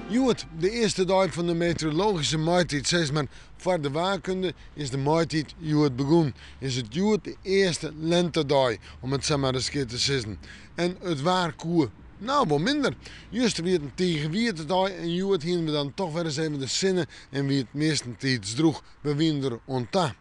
Hjoed, de earste dei fan de meteorologyske maitiid, sis mar foar de waarkunde is de maitiid hjoed begûn. Is it hjoed de earste lentedei, om it sa mar ris kear te sizzen. En it waar koe no wol minder. Juster wie it in tige wiete dei en hjoed hiene we dan toch wer ris even de sinne en wie it meastentiids drûch. We wiene der oan ta.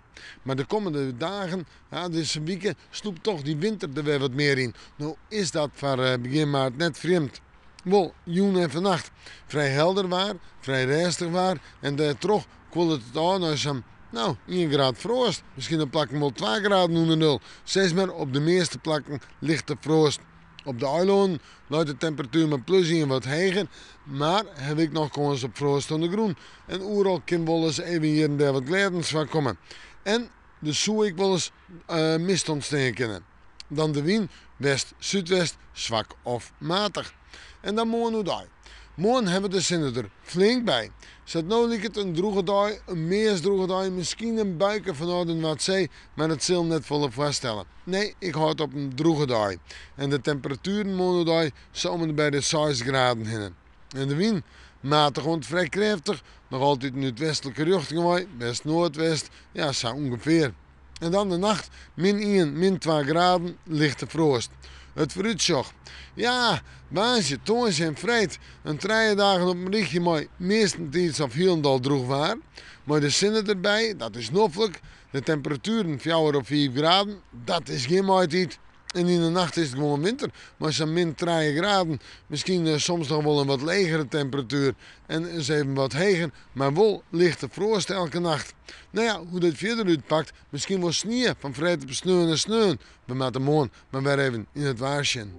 Mar de kommende dagen, ja, dizze wike, slûpt toch dy winter der wer wat mear yn. No is dat foar begjin maart net frjemd. Wol, jûn en fannacht frij helder waar, frij rêstich waar en dêrtroch kuollet it ôf nei sa'n, no, ien graad froast. Miskien op plakken wol twa graden ûnder nul. Sis mar op de measte plakken lichte froast. Op de eilânnen leit de temperatuer mei plus ien wat heger, mar ha we ek noch kâns op froast oan de grûn. En oeral kin wolris even hjir en dêr wat glêdens foarkomme. En der soe ek wolris mist ûntstean kinne. Dan de wyn, west-súdwest, swak of matich. En dan moarn oerdei. Moarn hawwe we de sinne der flink by. Sa't no liket in drûge dei, in meast drûge dei, miskien in buike fanôf de Noardsee, mar it sil net folle foarstelle. Nee, ik hâld op in drûge dei. En de temperatueren moarn oerdei sa om en by de seis graden hinne. En de wyn, matich oant frij krêftich, noch altyd út westlike rjochting wei, west-noardwest, ja sa ûngefear. En dan de nacht, min ien, min twa graden, lichte froast. It foarútsjoch, ja, woansdei, tongersdei en freed, in trije dagen op in rychje mei meastentiids of hielendal drûch waar. Mei de sinne derby, dat is noflik. De temperatueren fjouwer of fiif graden, dat is gjin maitiid. En yn de nacht is it gewoan winter, mei sa'n min trije graden. Miskien soms noch wol in wat legere temperatuer en ris even wat heger, mar wol lichte froast elke nacht. No ja, hoe't dit fierder útpakt, miskien wol snie fan freed op sneon en sneon. We moatte moarn mar wer even yn it waar sjen.